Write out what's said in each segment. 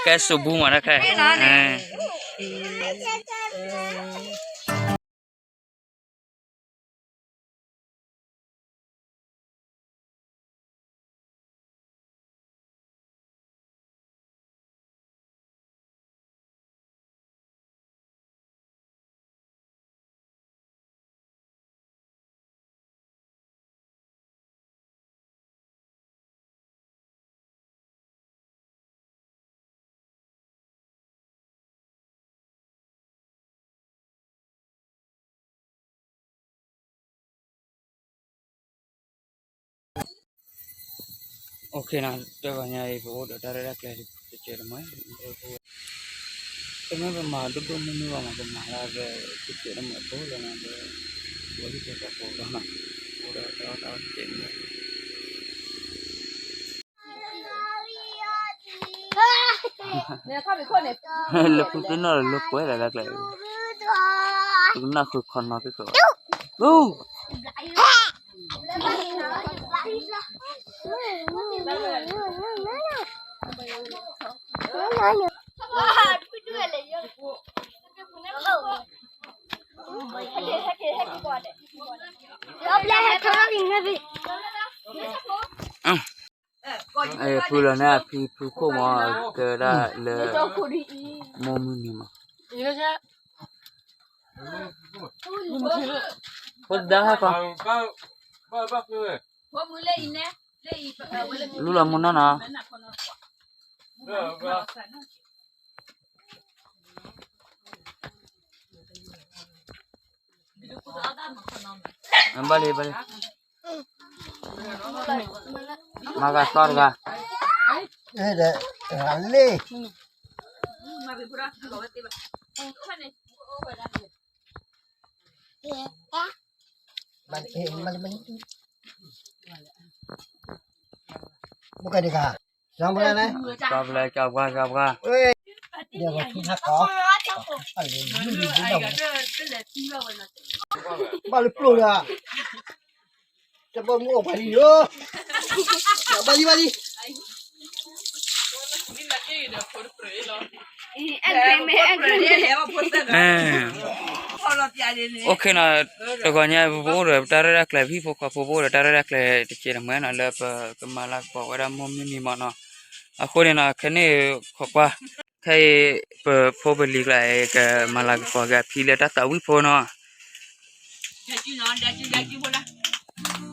ကဲစိာ်ဘူမးတၢ်ခဲ OK နီၤ တဂီၤညါအံၤ ပအိၣ်ဒီးတၢ်ရဲၣ်တၢ်ကျဲၤတစဲးတမှဲ တမ့ၢ်ပမၤဒိၣ်ဒိၣ်မုၢ်မုၢ်ဘၣ်မး ပမၤလၢတစဲးတမှဲဖိလၢနၤလၢ ဝဲဟံၣ်ဖိဃီဖိဒီးနီၤ အိၣ်ဒီးတၢ်အီၣ်တၢ်အီတစဲးန့ၣ် လၢဖုသ့ၣ်နီၣ်လၢလၢပှဲၤလၢ်လၢ်ကျဲ ပကနၢ်ဃုခီနီၤက့ၤကီး ဖုလီၤန့ၣ်အဖံဖုခိၣ်မး ကဲဝဲဒၣ်လၢ မိၢ်မုၢ်နံၤမး ဖိဒါဟဲခီ လူလီၤမူနီၢ်နီၤ ဘၣ်လံ ဘၣ်လံ မၤဂၤသီတဂၤ ဂၤလံ ဘုကဒက ကၠီပလဲ ကၠီပှၤ ကၠီပှၤ ဘၣ်လၢပျိၢ်လၢ တဘီမူအိၣ်ပှၤလံယိၤ ဘၣ်လံ ဘၣ်လံ OK နီၤ တဂီၤညါ ပအိၣ်ဒီးပတၢ်ရဲၣ်တၢ်ကျဲၤ ပဟံၣ်ဖိဃီဖိ ပအိၣ်ဒီးပတၢ်ရဲၣ်တၢ်ကျဲၤ တစဲးတမှဲနီၤ လၢပကမၤလၤကပီၤဝဲဒၣ်မိၢ်မုၢ်နံၤမးနီၤ အဃိန့ၣ်နီၤ ခဲန့ၣ်ခိးကွၢ် ခဲအံၤ ပဖိပလံၤကျါ ကမၤလၤကပီၤက့ၤအဖံလၢတၢ်သးဝံၣ်ဖိနီၤ လဲၤကုလၢ လဲၤ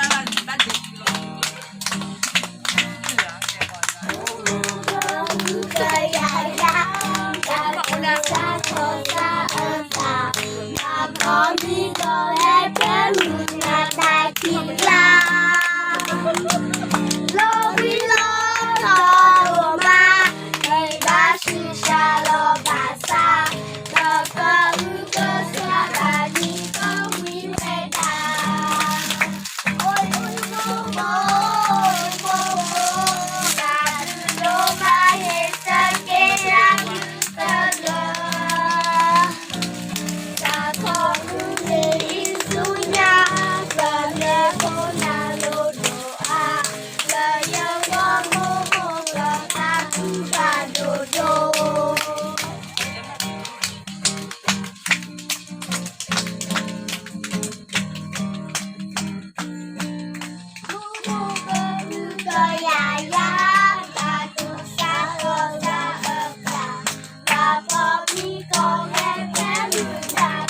ကုလၢ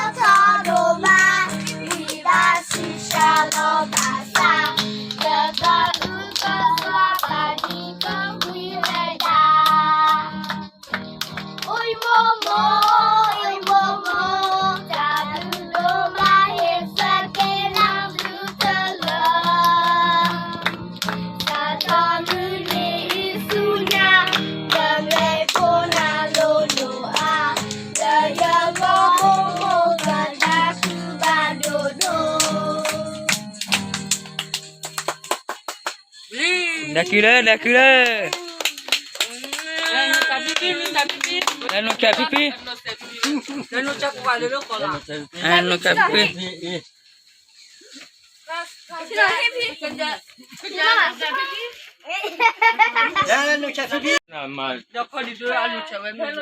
လဲၤနိၣ်ကၢ်ဖံဖံ လဲၤနိၣ်ကၢ်ဖံဖံ လဲၤနိၣ်ကၢ်ဖံဖံ လဲၤနိၣ်ကၢ်ဖံဖံ ဒီးခီဒုးအလူၤဆၢဝဲမ့ၢ် ဖံ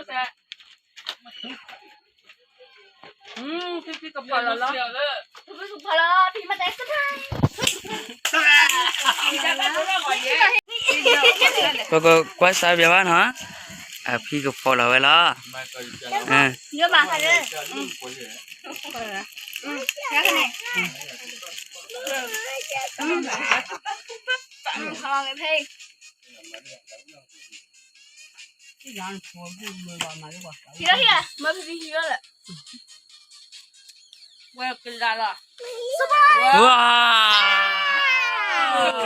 ဖံကဖီၣ်လီၤလီၤ, ဖံဖံကဖီၣ်လီၤ, ဖံမၤတၢ်စခါ, ပကကွၢ်စးဘၣ်ဘၣ်နီၤ, အဖံကဖီၣ်လီၤဝဲလီၤ, ယမၤခါလၢ, ဟီၣ်ဂ့ၤဖဲ ဟံးလီၤ ဟံးလီၤ မၤဖံဖံဟံးလီၤလၢ, ဝဲကလၤလီၤ, ဝါ,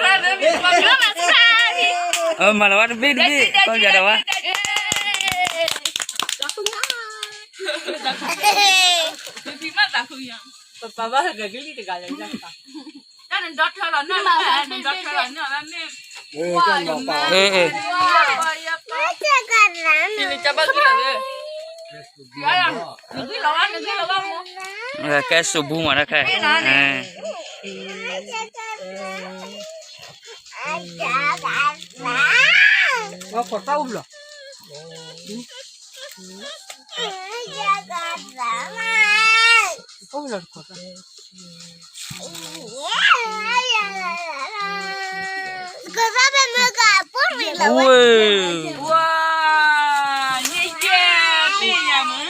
မၤလီၤဝဲတဘ့ၣ်တဘ့ၣ် ကီၢ်ယၤဒီးဝဲ, ပပၢ်ဘၣ်ဂၤကလံၣ်တဂၤလၢ, တၢ်နဒီထၢလီၤနၢ်, နဒီထၢလီၤနၢ်ဝဲမ့ၢ်, အ့ၣ်, ကဲစိာ်ဘူမးတၢ်ခဲ, ဝဲခိးတၢ်အိၣ်ဘျီ, အိၣ်ဘျီတခိးတၢ် ဝဲ, ဝါ, ယဲယဲ, ပ့ၢ်ယၤမး,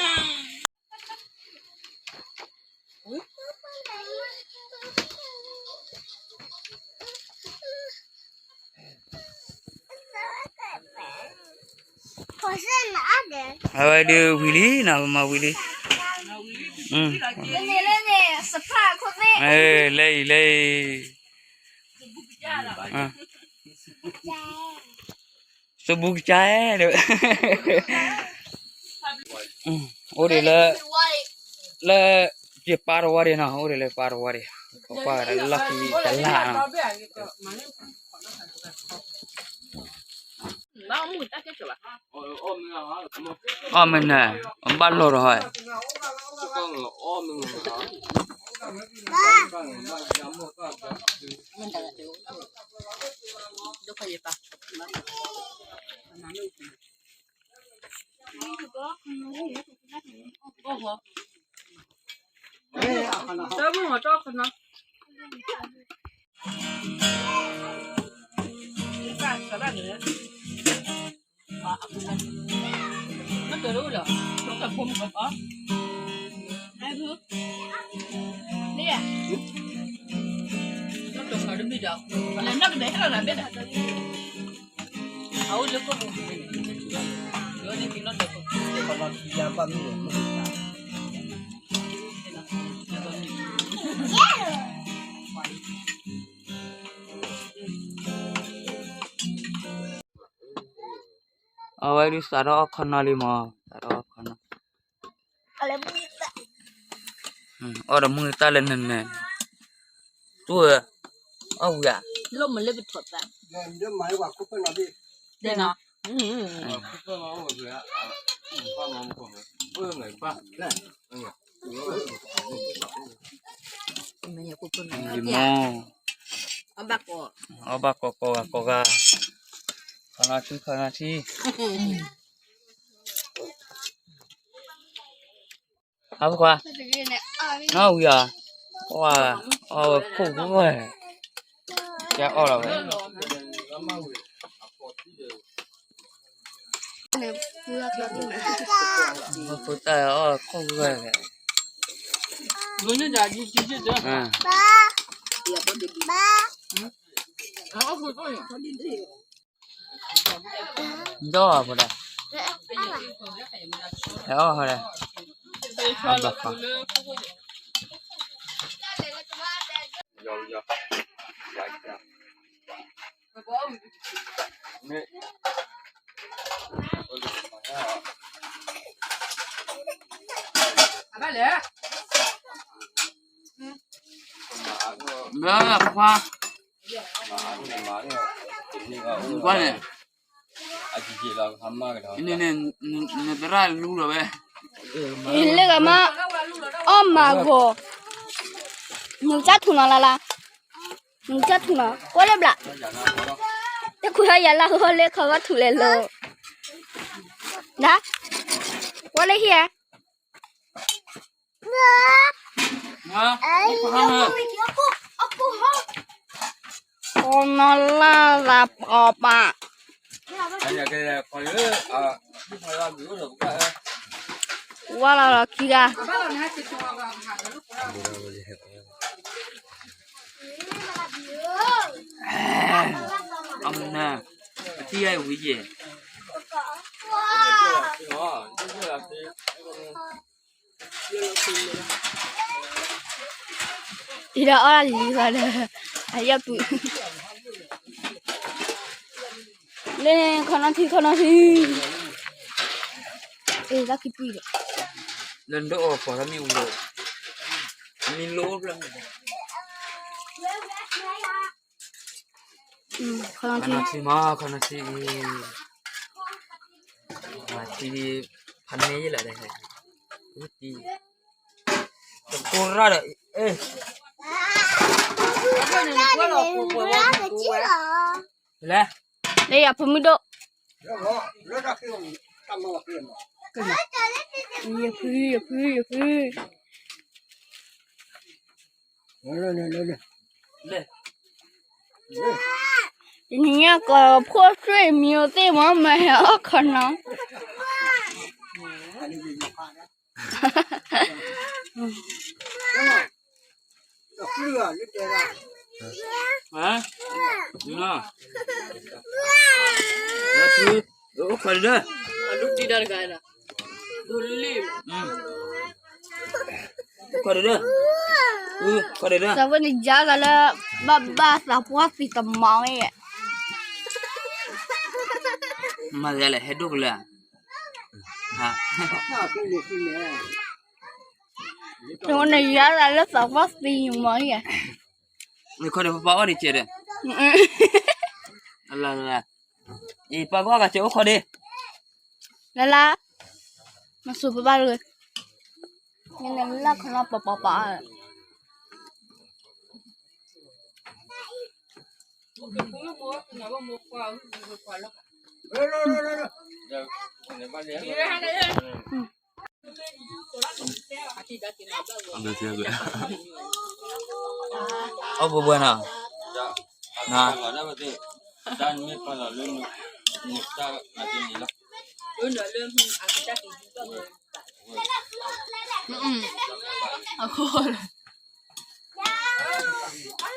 အဝဲဒုးဝံၤလံနီၤ, ပမၤဝံၤလံ, လဲၤအံၤ လဲၤအံၤ, စိာ်ဘူကစၢ်ဒီး, အိၣ်ဒံးလၢ, လၢ, ယပၢ်တဝီဒံးနီၤ, အိၣ်ဒံးလၢပၢ်တဝီဒံး, ပှၤလၢခံတလၢ်နီၤ, အီၣ်မ့ၢ်နၤ, ဘၣ်လီၤဒီးဟီ, အဝဲဒုးစးထီၣ်အီၣ်ခီနီလံမး, စးထီၣ်အီၣ်ခီနီ, အီၣ်ဒီးမုၢ်တၢ်လၢနနဲ, တူၢ်, အီၣ်ဝံၤဧါ, လၢမလၢပထီၣ်သး, ဒဲနီၤ, မ့ၢ်, အီၣ်ဘၣ်ကိးကိးဂၤကိးဂၤ, ခီနီထံခီနီထံ, အဖိခွါ, အီၣ်ဝံၤဧါ, ဝါ, အီၣ်ဝဲခိၣ်ဝဲ, ကအီၣ်လီၤဝဲ ဖိတၢ်အီၣ်ခိၣ်ဝဲ, ဒီးဖိတၢ်, ဟဲအီၣ်ဟဲဒီး, အဘၣ်ဃီ ဘၣ်လဲၣ်, ဘၣ်လဲၣ်, ပှၤ, ကွၢ်န့ၣ်, နသရၣ်လူလီၤဝဲ, လၢဂၤမး, အီၣ်မးဂီၤ, နကစၢ်ထူၣ်နီၤလၢ်လၢ် နကထူၣ်နီၤ ကွၢ်လၢဘျး, တခွဲးဟီယၤလၢအဂီၢ်လၢခီဂီၢ်ထူၣ်လဲၤလိၤ, ဒၣ်, ကွၢ်လၢဟံၣ်ဧါ, အီနီၢ်လၢ်သးပီၤပၤ, ဝါလီၤလီၤခံဂၤ အမနၤ, အထံၣ်ဝံၤယဲၢ်, အံၤဒီးအီၣ်လံဃီဒီး အယီၢ်ပုၢ်, လၢခီနီၢ်ထံခီနီၢ်ထံ, အ့ၣ် လၢခံပှံၢ်ဒီး လၢနဒိၣ်အီၣ်ပှၤလၢမ့ၣ်အူဒီး မ့ၢ်လိၣ်ဖျၢၣ် ခီနီၢ်ထံမး ခီနီၢ်ထံအံၤ, မၤထံ ဖးန့ၢ်ယဲလၢာ်ဒီး တကိးရၣ်ဒီး အ့ၣ် လဲၣ် လၢယၤဖိမုၣ်ဒိၣ်, ယဖု ယဖု ယဖု, တနံၤညါကီၢ်ဖိဆွေမျိုးသစ်မး မၤဟဲအီၣ်ခီနီၤ အိၣ်ခီဒၢ, အိၣ်ခီဒၢ, သးဝဲန့ၣ်ယါဂၤလၢ ဘၣ်ဘၣ်သးပှၢ်သံတမါဝဲ, မၤလဲၣ် ဟဲဒိၣ်ကလၢာ်, နယါဂၤလၢသးပှၢ်သံမါဧါ, နခီဒီးပပၢ်အီၣ်ဒံးကဲဒီး, လၢလၢ, အံၤပၢ်ကီၢ်ဂၤကဲအိၣ်ခီဒံး, လၢလၢ, မၤစူၤပဘၣ်လၢ, နလၢခီနီၤပပပပ အီၣ်ဘှဲဘှဲနီၤ, န, အဃိ